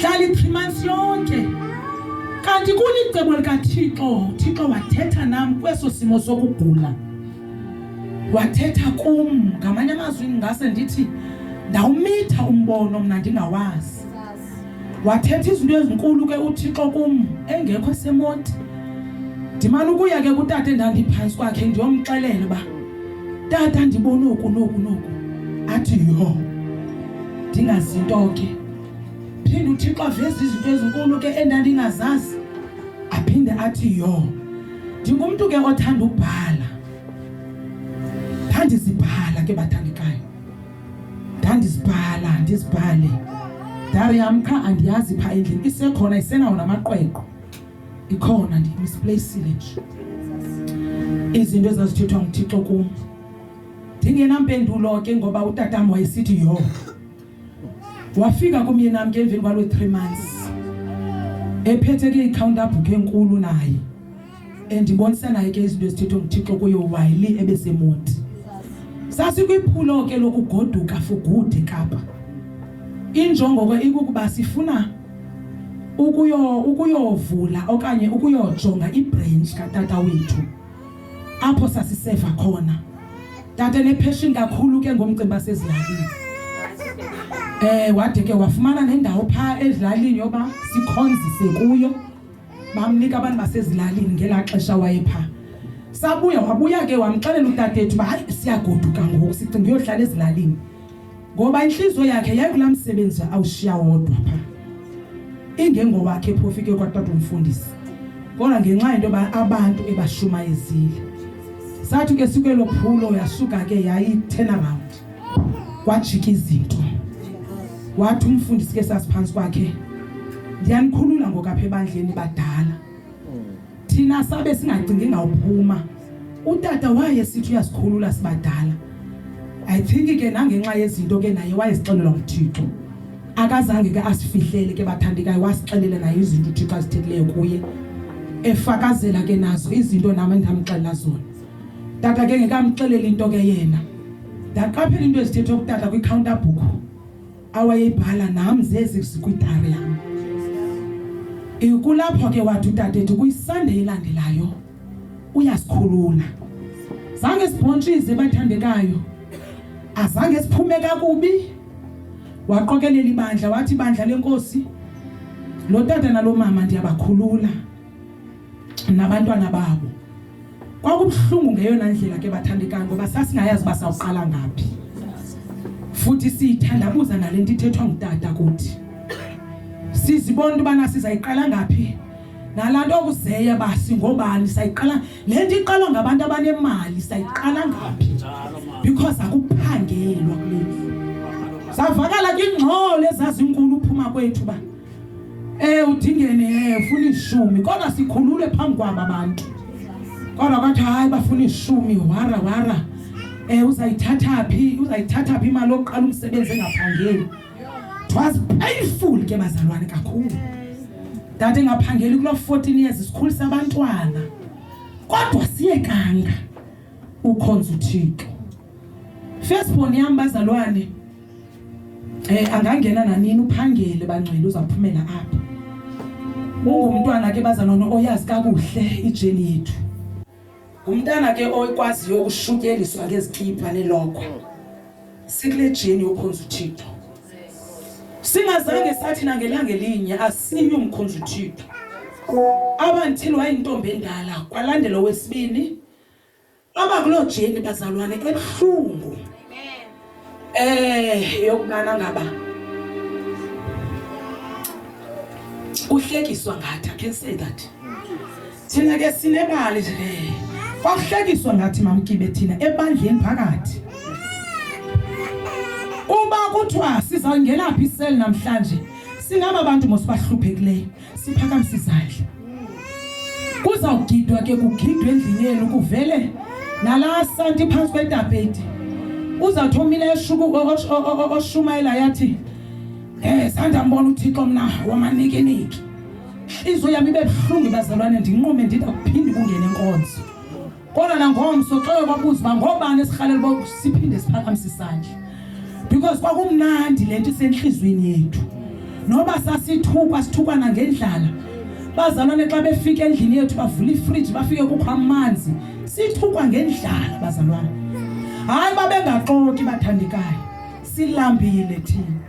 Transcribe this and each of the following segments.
Hlala i-3 months yonke. Kanti kulicebo likaThixo, uThixo wathetha nam kweso simo sokugula. Wathetha kum, ngamanye amazwi ngase ndithi ndawumitha umbono mna ndingawazi. Wathetha izinto ezinkulu ke uThixo kum engekho eseMonti. Ndimane ukuya ke kutata endandiphantsi kwakhe ndiyomxelela uba tata ndibona oku noku noku. Athi yho, ndingazinto ke. Phinde uThixo aveze izinto ezinkulu ke endandingazazi. Aphinde athi yho. Ndingumntu ke othanda ubhala. Ndandizibhala ke bathandekayo. Ndandizibhala, ndizibhale. Dari yam qha andiyazi pha endlini isekhona isenawo namaqweqwe. Ikhona ndimisplacile nje. Izinto ezazithethwa nguThixo kum. Ndingenampendulo ke ngoba utatam wayesithi yho. Wafika kumyenam ke emveni kwaloo 3 months. Ephethe ke i-counter book enkulu naye. Endibonisa naye ke izinto ezithethwe nguThixo kuyo while ebeseMonti. Sasikwiphulo ke lokugoduka for good eKapa. Injongo ke ikukuba sifuna ukuyo ukuyovula okanye ukuyojonga ibranch katata wethu apho sasiseva khona. Tata nepassion kakhulu ke ngomcimbi basezilalini. Wade ke wafumana nendawo pha ezilalini yoba sikhonzise kuyo. Bamnika abantu basezilalini ngelaa xesha wayepha. Sabuya wabuya ke wamxelela utatethu uba hayi siyagoduka ngoku sicinga uyohlala ezilalini. Ngoba intliziyo yakhe yayikulaa msebenzi awushiya wodwa pha. Ingengowakhe phofu ke kwatata umfundisi. Kodwa ngenxa yento yoba abantu ebashumayezile. Sathi ke sikwelo phulo yasuka ke yayi-turn around. Kwajika izinto. Wathi umfundisi ke sasiphantsi kwakhe, ndiyanikhulula ngoku apha ebandleni badala. Thina sabe singacingi ngawuphuma. Utata waye sithi uyasikhulula sibadala. I think ke nangenxa yezinto ke naye wayezixelelwa nguThixo. Akazange ke asifihlele ke bathandekayo, wasixelela naye izinto uThixo azithethileyo kuye. Efakazela ke nazo izinto nam endamxelela zona. Tata ke ngekamxeleli into ke yena. Ndaqaphela into ezithethwe kutata kwi-counter book awayeyibhala nam zezi zikwidari yam. Kulapho ke wathi utatethu kwiSunday elandelayo uyasikhulula. Zange sibhontshize bathandekayo. Azange siphume kakubi. Waqokelela ibandla wathi ibandla lenkosi lo tata nalo mama ndiyabakhulula nabantwana babo. Kwakubuhlungu ngeyona ndlela ke bathandekayo ngoba sasingayazi uba sawuqala ngaphi. Futhi siyithandabuza nale nto ithethwa ngutata kuthi. Sizibona into yobana sizayiqala ngaphi nalaa nto okuzeya uba singobani sayiqala le nto iqalwa ngabantu abanemali sayiqala ngaphi because akuphangelwa kule ndlu. Savakala ke ingxolo ezazinkulu uphuma kwethu uba udingene ufuna ishumi kodwa sikhulule phambi kwabo abantu. Kodwa kwathi hayi bafuna ishumi wara wara. Uzayithatha phi? Uzayithatha phi imali yokuqala umsebenzi engaphangeli? It was painful ke bazalwane kakhulu. Dade engaphangeli kuloo 14 years sikhulisa abantwana. Kodwa siyekanga ukhonza uThixo. Firstborn yam bazalwane angangena nanini uphangele bangcwele uzaphumela apha. Ungumntwana ke bazalwane oyazi kakuhle ijeni yethu. Ngumntana ke okwaziyo ukushutyelliswa ngezikipa nelokhwe. Sikule jeni yokhonza uThixo. Singazange sathi nangelanga elinye asiyi umkhonza uThixo. Up until wayintombi endala kwalandela owesibini. Baba kuloo jeni bazalwane ebuhlungu. Yokubana ngaba kuhlekiswa ngathi, I can say that. Thina ke sinebali nje. Kwakuhlekiswa ngathi mamkibe thina ebandleni phakathi. Uba kuthiwa sizawungena phi iseli namhlanje, singaba abantu mos bahluphekileyo, siphakamisa izandla. Kuzawugidwa ke kugidwe endlini yenu kuvele nalaa santi phantsi kwetapeti. Uzawuthi omile oshumayela yathi sandambona uThixo mna wamanikiniki. Intliziyo yam ibe buhlungu bazalwane, ndinqume ndithi akuphindi kungene enkonzo. Kodwa nangomso xa kwabuza uba ngoobani esirhalela uba siphinde siphakamise isandla, because kwakumnandi le nto isentliziyweni yethu. Noba sasithukwa sithukwa nangendlala. Bazalwane xa befika endlini yethu bavula ifriji bafike kukho amanzi. Sithukwa ngendlala bazalwane. Hayi babengaxoki bathandekayo. Silambile thina.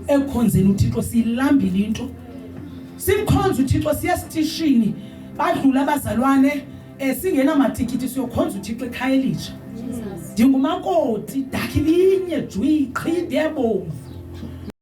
Ekukhonzeni uThixo silambile into. Simkhonza uThixo siya esitishini badlula abazalwane eh singenamatikiti siyokhonza uThixo ekhaya elitsha. Ndingumakoti dakhi linye jwi qhidi ebomvu.